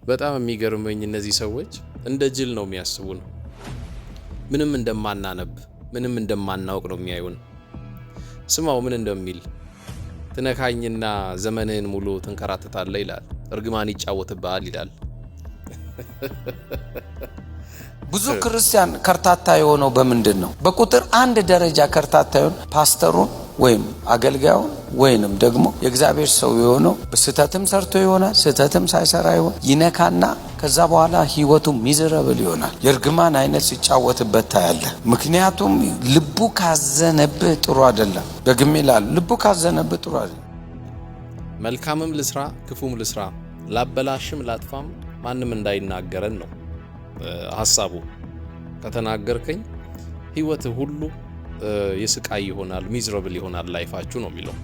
በጣም የሚገርመኝ እነዚህ ሰዎች እንደ ጅል ነው የሚያስቡን። ምንም እንደማናነብ፣ ምንም እንደማናውቅ ነው የሚያዩን። ስማው ምን እንደሚል፣ ትነካኝና ዘመንህን ሙሉ ትንከራተታለህ ይላል። እርግማን ይጫወትብሃል ይላል። ብዙ ክርስቲያን ከርታታ የሆነው በምንድን ነው? በቁጥር አንድ ደረጃ ከርታታ የሆነ ፓስተሩን ወይም አገልጋዩን ወይንም ደግሞ የእግዚአብሔር ሰው የሆነው ስህተትም ሰርቶ ይሆናል፣ ስህተትም ሳይሰራ ይሆን፣ ይነካና ከዛ በኋላ ህይወቱ miserable ይሆናል። የእርግማን አይነት ሲጫወትበት ታያለህ። ምክንያቱም ልቡ ካዘነብህ ጥሩ አይደለም። ደግሜ እላለሁ፣ ልቡ ካዘነብህ ጥሩ አይደለም። መልካምም ልስራ ክፉም ልስራ፣ ላበላሽም ላጥፋም ማንም እንዳይናገረን ነው ሀሳቡ። ከተናገርከኝ ህይወት ሁሉ የስቃይ ይሆናል፣ miserable ይሆናል life ኣችሁ ነው የሚለው።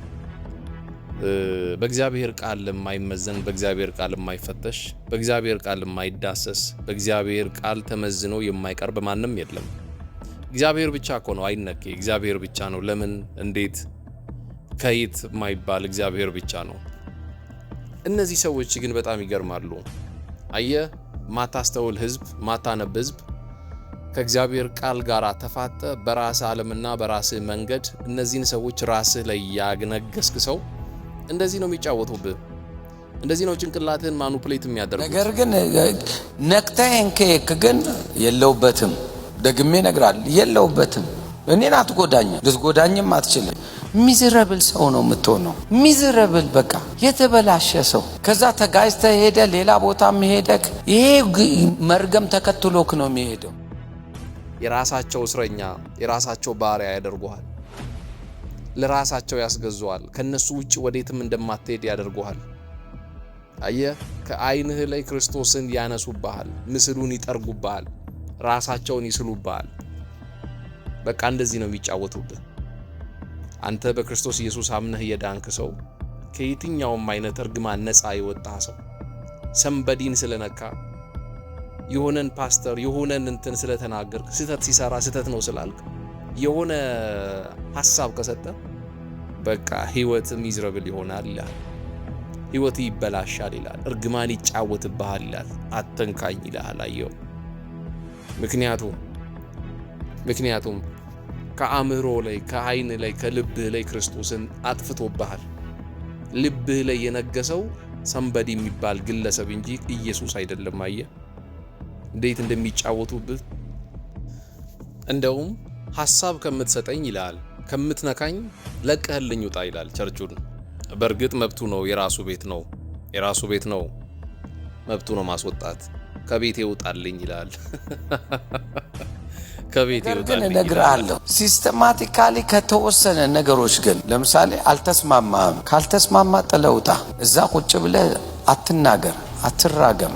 በእግዚአብሔር ቃል የማይመዘን፣ በእግዚአብሔር ቃል የማይፈተሽ፣ በእግዚአብሔር ቃል የማይዳሰስ፣ በእግዚአብሔር ቃል ተመዝኖ የማይቀርብ ማንም የለም። እግዚአብሔር ብቻ እኮ ነው አይነኬ። እግዚአብሔር ብቻ ነው ለምን፣ እንዴት፣ ከየት የማይባል እግዚአብሔር ብቻ ነው። እነዚህ ሰዎች ግን በጣም ይገርማሉ። አየህ፣ ማታስተውል ህዝብ፣ ማታነብ ህዝብ፣ ከእግዚአብሔር ቃል ጋር ተፋጠህ በራስህ ዓለምና በራስህ መንገድ እነዚህን ሰዎች ራስህ ላይ ያነገስክ ሰው እንደዚህ ነው የሚጫወቱብህ። እንደዚህ ነው ጭንቅላትህን manipulate የሚያደርጉት። ነገር ግን ነክተኸኝ ከሄድክ ግን የለሁበትም። ደግሜ እነግርሃለሁ፣ የለሁበትም። እኔን አትጎዳኝም፣ ልትጎዳኝም አትችልም። Miserable ሰው ነው የምትሆነው። Miserable፣ በቃ የተበላሸ ሰው። ከዛ ተጋጭተህ ሄደህ ሌላ ቦታም ሄደክ ይሄ መርገም ተከትሎክ ነው የሚሄደው። የራሳቸው እስረኛ፣ የራሳቸው ባሪያ ያደርጉሃል። ለራሳቸው ያስገዙሃል። ከነሱ ውጭ ወዴትም እንደማትሄድ ያደርጉሃል። አየህ፣ ከዓይንህ ላይ ክርስቶስን ያነሱብሃል፣ ምስሉን ይጠርጉብሃል፣ ራሳቸውን ይስሉብሃል። በቃ እንደዚህ ነው የሚጫወቱብህ። አንተ በክርስቶስ ኢየሱስ አምነህ የዳንክ ሰው፣ ከየትኛውም አይነት እርግማን ነፃ የወጣህ ሰው፣ somebody ን ስለነካ፣ የሆነን ፓስተር የሆነን እንትን ስለተናገርክ፣ ስህተት ሲሰራ ስህተት ነው ስላልክ፣ የሆነ ሀሳብ ከሰጠ በቃ ህይወት miserable ይሆናል ይላል። ህይወት ይበላሻል ይላል። እርግማን ይጫወትብሃል ይላል። አትንካኝ ይልሃል። አየው። ምክንያቱም ከአእምሮ ላይ፣ ከአይን ላይ፣ ከልብህ ላይ ክርስቶስን አጥፍቶብሃል። ልብህ ላይ የነገሰው somebody የሚባል ግለሰብ እንጂ ኢየሱስ አይደለም። አየህ እንዴት እንደሚጫወቱብህ። እንደውም ሀሳብ ከምትሰጠኝ ይላል፣ ከምትነካኝ ለቀህልኝ ውጣ ይላል ቸርቹን። በእርግጥ መብቱ ነው፣ የራሱ ቤት ነው፣ የራሱ ቤት ነው፣ መብቱ ነው ማስወጣት። ከቤቴ ውጣልኝ ይላል። ከቤቴ ነገር ግን ውጣልኝ ይላል። እነግርሃለሁ፣ systematically ከተወሰነ ነገሮች ግን ለምሳሌ አልተስማማህም፣ ካልተስማማ ጥለህ ውጣ። እዛ ቁጭ ብለህ አትናገር፣ አትራገም፣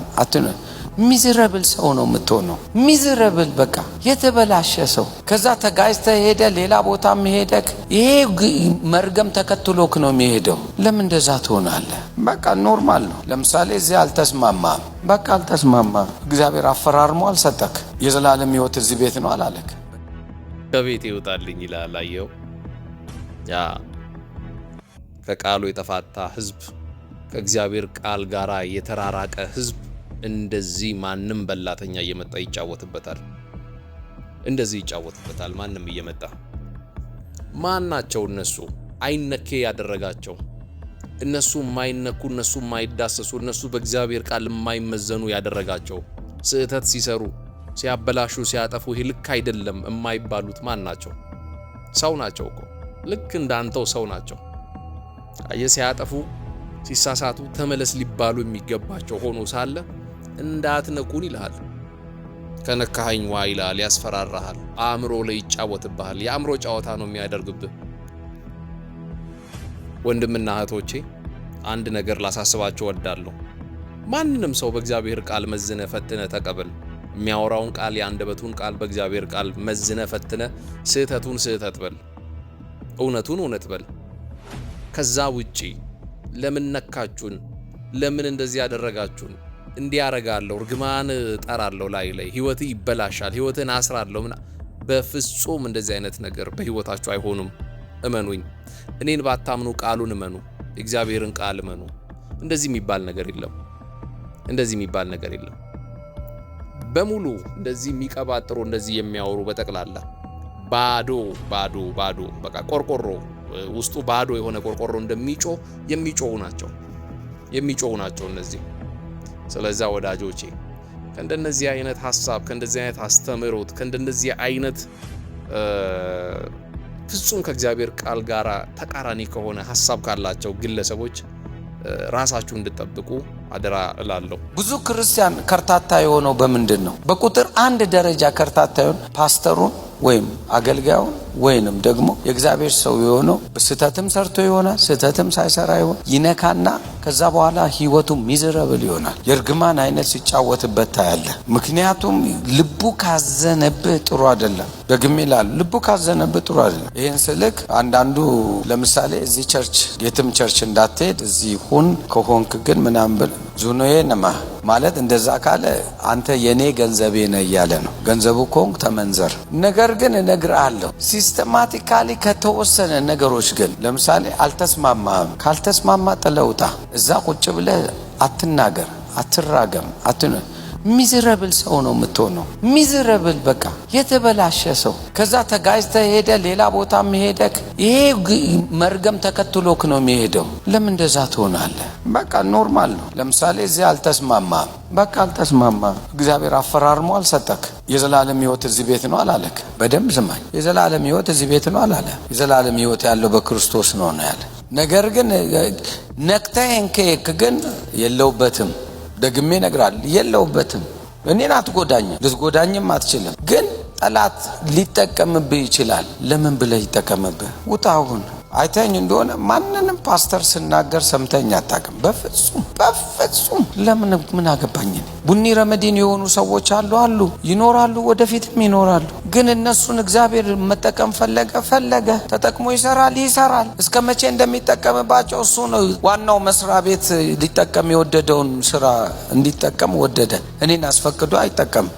miserable ሰው ነው የምትሆነው። Miserable፣ በቃ የተበላሸ ሰው። ከዛ ተጋጭተህ ሄደህ ሌላ ቦታም ሄደክ ይሄ መርገም ተከትሎክ ነው የሚሄደው። ለምን እንደዛ ትሆናለህ? በቃ normal ነው። ለምሳሌ እዚህ አልተስማማም፣ በቃ አልተስማማም። እግዚአብሔር አፈራርሞ አልሰጠክ። የዘላለም ሕይወት እዚህ ቤት ነው አላለክ። ከቤቴ ውጣልኝ ይላል። አየው፣ ያ ከቃሉ የተፋታ ህዝብ፣ ከእግዚአብሔር ቃል ጋር የተራራቀ ህዝብ እንደዚህ ማንም በላተኛ እየመጣ ይጫወትበታል። እንደዚህ ይጫወትበታል። ማንም እየመጣ። ማን ናቸው እነሱ? አይነኬ ያደረጋቸው፣ እነሱ የማይነኩ፣ እነሱ የማይዳሰሱ፣ እነሱ በእግዚአብሔር ቃል የማይመዘኑ ያደረጋቸው፣ ስህተት ሲሰሩ፣ ሲያበላሹ፣ ሲያጠፉ ይህ ልክ አይደለም የማይባሉት ማን ናቸው? ሰው ናቸው እኮ፣ ልክ እንዳንተው ሰው ናቸው። አየህ፣ ሲያጠፉ፣ ሲሳሳቱ ተመለስ ሊባሉ የሚገባቸው ሆኖ ሳለ እንዳትነኩን ይልሃል። ከነካኸኝ ዋ ይልሃል፣ ያስፈራራሃል። አእምሮ ላይ ይጫወትብሃል። የአእምሮ ጨዋታ ነው የሚያደርግብህ። ወንድምና እህቶቼ፣ አንድ ነገር ላሳስባችሁ እወዳለሁ። ማንንም ሰው በእግዚአብሔር ቃል መዝነህ ፈትነህ ተቀበል። የሚያወራውን ቃል፣ የአንደበቱን ቃል በእግዚአብሔር ቃል መዝነህ ፈትነህ ስህተቱን ስህተት በል፣ እውነቱን እውነት በል። ከዛ ውጪ ለምን ነካችሁን? ለምን እንደዚህ ያደረጋችሁን? እንዲህ ያረጋለሁ፣ እርግማን እጠራለሁ፣ ላይ ላይ ህይወት ይበላሻል፣ ህይወትን አስራለሁ። ምና በፍጹም እንደዚህ አይነት ነገር በህይወታችሁ አይሆኑም። እመኑኝ። እኔን ባታምኑ ቃሉን እመኑ፣ የእግዚአብሔርን ቃል እመኑ። እንደዚህ የሚባል ነገር የለም። እንደዚህ የሚባል ነገር የለም። በሙሉ እንደዚህ የሚቀባጥሩ፣ እንደዚህ የሚያወሩ በጠቅላላ ባዶ ባዶ ባዶ፣ በቃ ቆርቆሮ፣ ውስጡ ባዶ የሆነ ቆርቆሮ እንደሚጮህ የሚጮሁ ናቸው እነዚህ። ስለዛ ወዳጆቼ፣ ከእንደነዚህ አይነት ሀሳብ፣ ከእንደዚህ አይነት አስተምህሮት፣ ከእንደነዚህ አይነት ፍጹም ከእግዚአብሔር ቃል ጋር ተቃራኒ ከሆነ ሀሳብ ካላቸው ግለሰቦች ራሳችሁ እንድትጠብቁ አደራ እላለሁ። ብዙ ክርስቲያን ከርታታ የሆነው በምንድን ነው? በቁጥር አንድ ደረጃ ከርታታ የሆነ ፓስተሩን ወይም አገልጋዩን ወይንም ደግሞ የእግዚአብሔር ሰው የሆነው ስህተትም ሰርቶ ይሆናል፣ ስህተትም ሳይሰራ ይሆን፣ ይነካና ከዛ በኋላ ህይወቱ miserable ይሆናል። የእርግማን አይነት ሲጫወትበት ታያለህ። ምክንያቱም ልቡ ካዘነብህ ጥሩ አይደለም። ደግሜ እላለሁ፣ ልቡ ካዘነብህ ጥሩ አይደለም። ይህን ስልክ አንዳንዱ ለምሳሌ እዚህ church፣ የትም church እንዳትሄድ፣ እዚህ ሁን፣ ከሆንክ ግን ምናምን ብል ዙኖዬ ነማ ማለት እንደዛ ካለ አንተ የኔ ገንዘቤ ነህ እያለ ነው። ገንዘቡ ከሆንክ ተመንዘር። ነገር ግን እነግርሃለሁ፣ systematically ከተወሰነ ነገሮች ግን ለምሳሌ አልተስማማህም፣ ካልተስማማ ጥለህ ውጣ። እዛ ቁጭ ብለህ አትናገር፣ አትራገም፣ miserable ሰው ነው የምትሆነው። Miserable፣ በቃ የተበላሸ ሰው። ከዛ ተጋጅተህ ሄደ ሌላ ቦታ ሄደክ ይሄ መርገም ተከትሎክ ነው የሚሄደው። ለምን እንደዛ ትሆናለህ? በቃ normal ነው። ለምሳሌ እዚህ አልተስማማም፣ በቃ አልተስማማም። እግዚአብሔር አፈራርሞ አልሰጠክ። የዘላለም ሕይወት እዚህ ቤት ነው አላለክ። በደንብ ስማኝ። የዘላለም ሕይወት እዚህ ቤት ነው አላለ። የዘላለም ሕይወት ያለው በክርስቶስ ነው ነው ያለ። ነገር ግን ነክተህ ከሄድክ ግን የለውበትም። ደግሜ እነግርሃለሁ፣ የለውበትም። እኔን አትጎዳኝም፣ ልትጎዳኝም አትችልም። ግን ጠላት ሊጠቀምብህ ይችላል። ለምን ብለህ ይጠቀምብህ? ውጣ አሁን። አይተኝ እንደሆነ ማንንም ፓስተር ስናገር ሰምተኝ አታውቅም። በፍጹም በፍጹም። ለምን? ምን አገባኝ እኔ? ቡኒ ረመዲን የሆኑ ሰዎች አሉ አሉ፣ ይኖራሉ፣ ወደፊትም ይኖራሉ። ግን እነሱን እግዚአብሔር መጠቀም ፈለገ ፈለገ፣ ተጠቅሞ ይሰራል ይሰራል። እስከ መቼ እንደሚጠቀምባቸው እሱ ነው ዋናው መስሪያ ቤት። ሊጠቀም የወደደውን ስራ እንዲጠቀም ወደደ። እኔን አስፈቅዶ አይጠቀምም።